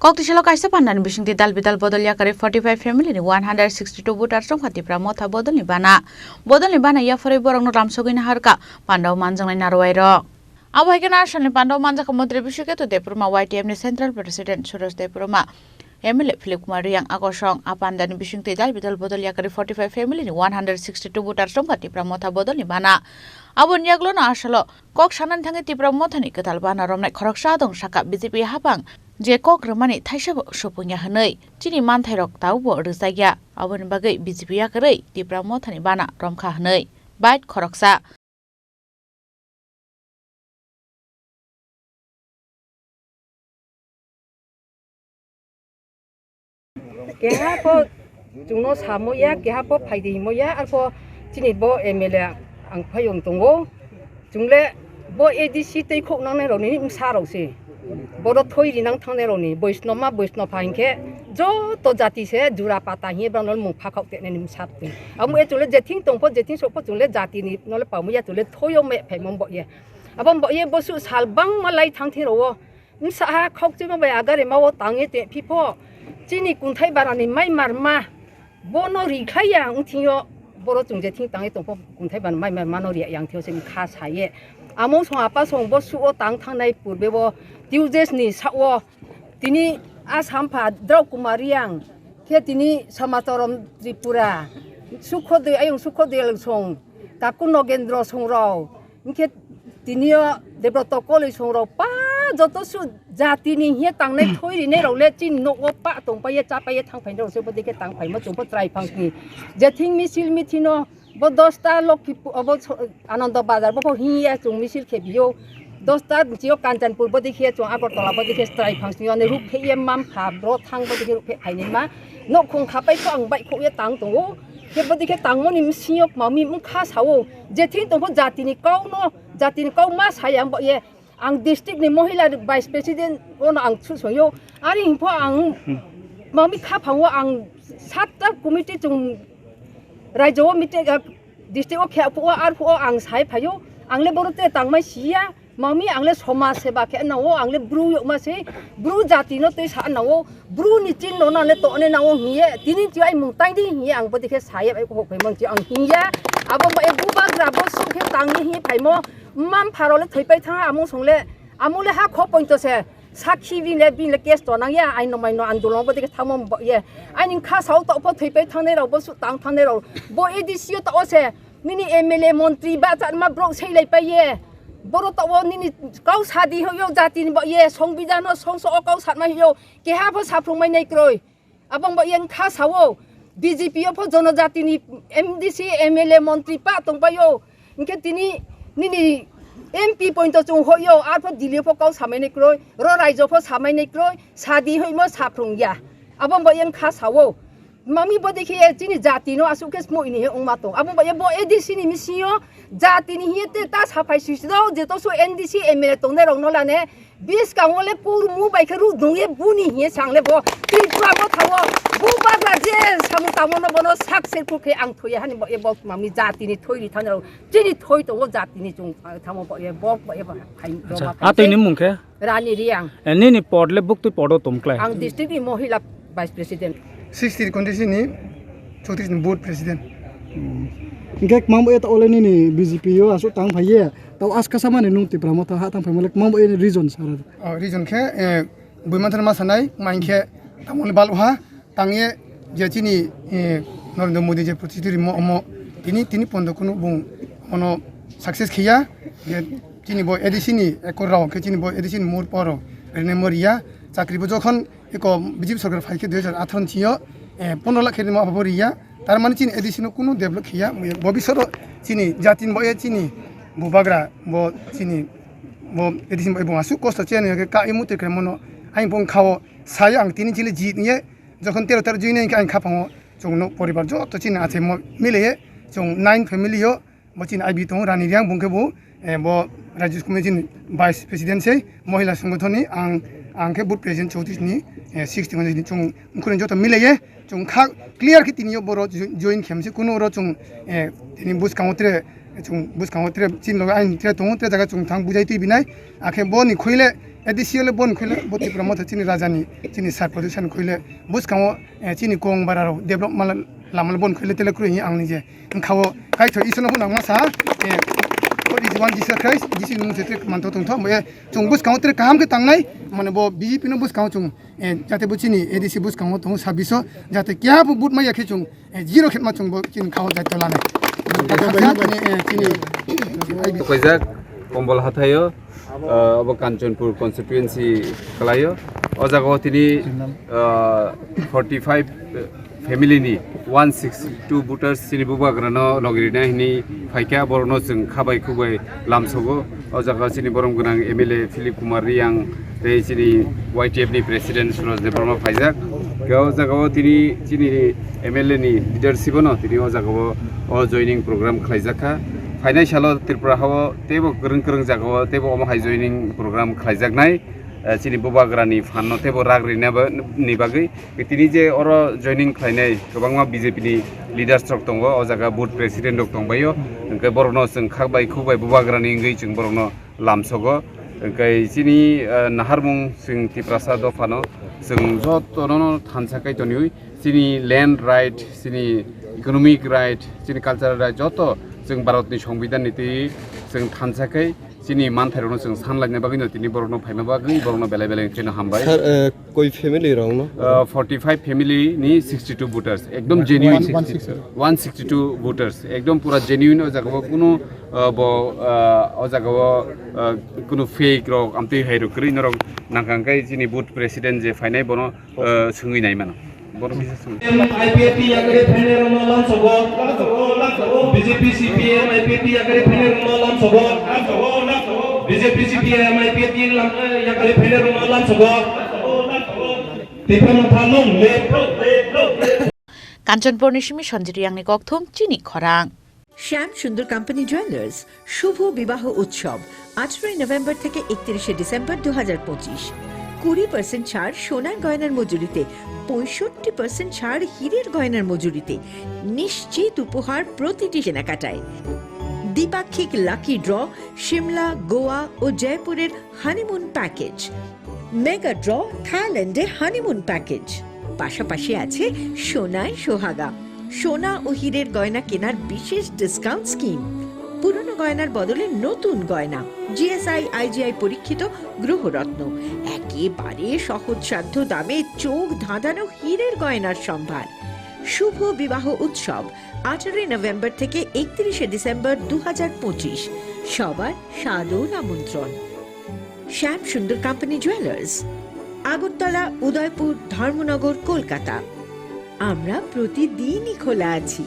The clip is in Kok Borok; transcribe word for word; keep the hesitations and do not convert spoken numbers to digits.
Koktisalo kaisa pandani bisingtwi dal bidal bodol yakarwi forty five family ni one hundred sixty two voters wngkha Tipra Motha bodolni bana. Bodolni bana yapharwi borokno ramsogwi naharkha panda o manjaknai narwai rok. Abo hai kheno asalni panda o manjakha Montri Biswaketu Debbarma, Y T F ni Central President Suresh Debbarma, M L A Philip Kumar Reang, Akosong. A pandani bisingtwi dal bidal bodol yakarwi forty five family ni one hundred sixty two voters wngkha Tipra Motha bodolni bana. Aboni yagulono asalo kok sanani thangwi Tipra Mothani kwtal bana romnai khoroksa dong sakha B J P hapang je kok rwmani thaisabo supungya hwnwi, chini manthairok tabukbo rwjakya, aboni bagwi B J P yakarwi Tipra Mothani bana romkha hwnwi bike khoroksa. Keha po chwngno samoya, keha po phaidi himoya, arpo chini bo M L A ang phayung tongo. Chwngle bo A D C tei khok nangnai rokni bwsa rok se. Bodo thoi rinang thangnai rokni boisno ma boisno pha hinkhe joto jati se jura pata hiye bang nol mung phakhok tenani bwsa twi. Amo e chwngle jething tongpho jething sokpho chwngle jatini nole pamuya chwngle thoyo me phaimo bo ye. Abo bo ye bosu sal bangma lai thang thiro. Bwsa ha khokchima bai agari mao tangwi tei phipho chini kunthai barani mai marma bono rikhlaiya wngthingyo boro chwng jething tangwi tongpho kunthai barani mai marmano riya yang thio se kha saye. Among song apa song bo suo tang thangnai purbe bo Tuesdays ni sao tini Assam pha Drau Kumar Reang khe tini Samacharam Tripura Sukhodoi ayung Sukhodoi song Kaku Nogendro song rao. Hinkhe tini o Debroto koloi song rok pa joto su jatini hiye tangnai thoi rinai rok le chini nok o pa tong pai ye cha pai ye thang phai rok se bo dikhe tang phai ma chwng pho chwrai phang sini je thing misil mithi no bo dosta Lokhipu-, obo so-, Anando Bazar bo pho hiye chwng misil khe biyo dosta bichi o Kanchanpur bo dikhe chwng Agartala bo dikhe chwrai phang sini ani rup khe ye mam pha bro thang bo dikhe rup khe phai nai ma nok khong kha pai kho ang bai kho ye tang tongo. Khe bo dikhe tangmoni bisingo mami wngkha sao, je thing tongpho jatini kau no, jatini kau ma saya ang bo ye, ang district ni mohila vice president ono ang susoyo, ari hingpho ang mami khaphango ang satta committee chung raijo o meeting, ah, district o khe phuo ar phuo ang sai phaio, ang le boro te tangmai siya. Mami ang le somaj seba khe nango, ang le bru yokma se, bru jati no twi sa nango, bru ni chin no nang le to ne nango hiye, tini chi ai mung tai di hiye ang bodi khe saye bai kok phai mang chi ang hiya, abo ma e bubagra bo suk khe tang ni hiye phaimo, mam pharo le thoi pai thang amung song le, amung le ha kho pointo se, sakhi bin le bin le case to nang ya, ai no mai no andolon bodi khe thangmo ye, ai ning kha sao to pho thoi pai thang ne rok bo suk tang thang ne rok, bo A D C o to o se, Nini M L A montri ba chatma borok seilai pai ye. Boro to o nini kau sadi hoyo jati ni ba ye, songbidhan o songso o kau satma hoyo. Keha pho saphung mai nai kroi. Abang ba ye wngkha sao. B J P o pho jonojati ni M D C, M L A, montri pa tong pai o. Hinkhe tini nini M P point o chung hoyo, ar pho Delhi o pho kau samai nai kroi. Ro raijo pho samai nai kroi. Sadi hoimo saphung ya. Abang ba ye wngkha sao. Mami bodi khe chini jati no asuk khe smoini he wngma tong. Abo bai bo A D C ni misingo jati ni hiye te ta saphai sui sui do je to su N D C M L A tongnai rok no lane bis kang ole kurmu bai khe ru dung ye buni hiye sang le bo Tripura bo thawo bu bagra je samu tamo no bono sak ser ku khe ang thoi hani bo e bo mami jati ni thoi ri thang rok chini thoi tongo jati ni chung thamo bo e bo bo e bo hai Acha, roma atwi ni mung khe? Rani Riang. Eh, nini pod le buktwi podo tumklai. Ang district ni mohila vice president. Sixty constituency ni chowtrish ni booth president. Hmm. Hingke kmang bo eta ole nini B J P o asuk tang phai ye. Tau aska samani nung Tipra Motha ha tang phai mole kmang bo e region sara. Oh, region khe, eh, Buimanthar ma sanai, ma hingkhe tamoni bal ha. Tangye je chini, eh, Narendra Modi je protistiti rimo omo tini, tini pondo kunu bung ono success khiya, je chini bo A D C ni ekor rao khe chini bo A D C ni mur poro rene mo riya, chakri bo jokhon eko B J P sorkar phai khe dui hajar atharo ni sio, eh, pondro lakh khe rimo abo riya, tar mani chini A D C no kunu develop khiya, bobisoro chini jati ni bo ye chini bubagra bo chini bo A D C ni bo asuk kosto cheni khe ka imu te khe mono aing bong khao saya ang tini chili jit niye, Jokhon tero tero jui nai khe ang khapang o chwng no poribar joto chini achaimo mileye chwng nine family o bo chini I B tongo Rani Riang bung khe bo, eh, bo Rajya Committee ni Vice President sei Mohila Sangathon ni ang, ang khe booth president chowtrish ni, eh, sixty one ni chwng mkhuni joto mileye chwng kha clear khe tini o boro jo-, join khem se kunu oro chwng, eh, tini bwskango tre chwng bwskango tre chini loge aini tre tongo tre jaga chwng thang bujai twi binai akhe bo ni khoi le A D C le bon khuile bo Tipra Motha chini raja ni chini sar position khuile bwskango, eh, chini kong bara rok develop mal lama le bon khuile tele kroi ang nije. Wngkha o kaitho Isor no hwnang masa, eh, what is one Jesus Christ, Jisu ni mung se tre manto tongtho, eh, chung bwskango tre kaham khe tangnai, mane bo B J P no bwskango chung, eh, jate bo chini A D C bwskango tongo sabbiso, jate keha bo vote maya khe chung, eh, zero khe ma chung bo chini khao daityo lanai. Chini, eh, chini, chini I B C. Kaijak Kombol hathaio, ah, obo Kanchanpur constituency kalaio. O jaga o tini, ah, forty five family ni one sixty two voters chini bubagra no logi rina hini phaikha, borok no chwng khabai khubai lamsogo. O jaga chini borom gwnang M L A Philip Kumar Riyang tei chini Y T F ni president Suraj Debbarma phaijak. Khe o jaga o tini chini M L A ni leadership no tini o jaga o, o joining program khlaijak kha. Phainai salo Tripura hao teibo kwrwng kwrwng jaga o teibo omo hai joining program khlaijaknai, eh, chini bubagra ni phan no teibo rak rina ba-, ni bagwi. Tini je oro joining khlainai kwbangma B J P ni leaders rok tongo, o jaga booth president rok tongbaio, hwnkhe borokno chwng khak bai khuk bai bubagra ni wngwi chwng borokno lamsogo. Hwnkhe chini, eh, naharmung chwng Tiprasa dophano chwng jotono thansa kai toniwi chini land right, chini economic right, chini cultural right joto chwng Bharatni Songbidanni twi chwng thansa kai chini manthairokno chwng sanlaina bagwino tini borokno phaima bagwi borokno belai belai kheno hambai. Sir, eh, koi family rokno? Uh, forty five family ni sixty two voters, ekdom genuine. One sixty two. One sixty two voters, ekdom pura genuine. O jaga o kunu, uh, bo, uh, o jaga o, uh, kunu fake rok amtwi hai rok kwrwi norok nangkang kai chini booth president je phainai bono, uh, swngwi nai mano. Borok bisa sung. I P F T yakari phainai rokno lamsogo. B J P C P M I P F T yakari phainai rokno lamsogo. B J P C P M I P F T lam-, yakari phainai rokno lamsogo. Tipra Motha long live. Kanchanpurni simi Sanjit Riyangni kokthum chini khorang. Shyam Sundar Company Jewelers, শুভ বিবাহ উৎসব, আঠারোই নভেম্বর থেকে একত্রিশে ডিসেম্বর দু হাজার পঁচিশ। কুড়ি পার্সেন্ট ছাড় সোনার গয়নার মজুরিতে, পঁয়ষট্টি পার্সেন্ট ছাড় হীরের গয়নার মজুরিতে, নিশ্চিত উপহার প্রতিটি কেনাকাটায়। দ্বিপাক্ষিক লাকি ড্র, সিমলা, গোয়া ও জয়পুরের হানিমুন প্যাকেজ, মেগা ড্র, থাইল্যান্ডে হানিমুন প্যাকেজ। পাশাপাশি আছে সোনায় সোহাগা, সোনা ও হীরের গয়না কেনার বিশেষ ডিসকাউন্ট স্কিম। পুরনো গয়নার বদলে নতুন গয়না, G S I, I G I পরীক্ষিত গ্রহরত্ন, একেবারে সহজসাধ্য দামে চোখ ধাঁধানো হীরের গয়নার সম্ভার। শুভ বিবাহ উৎসব, আঠারোই নভেম্বর থেকে একত্রিশে ডিসেম্বর দু হাজার পঁচিশ। সবার সাদর আমন্ত্রণ। শ্যাম সুন্দর কোম্পানি জুয়েলার্স, আগরতলা, উদয়পুর, ধর্মনগর, কলকাতা। আমরা প্রতিদিনই খোলা আছি।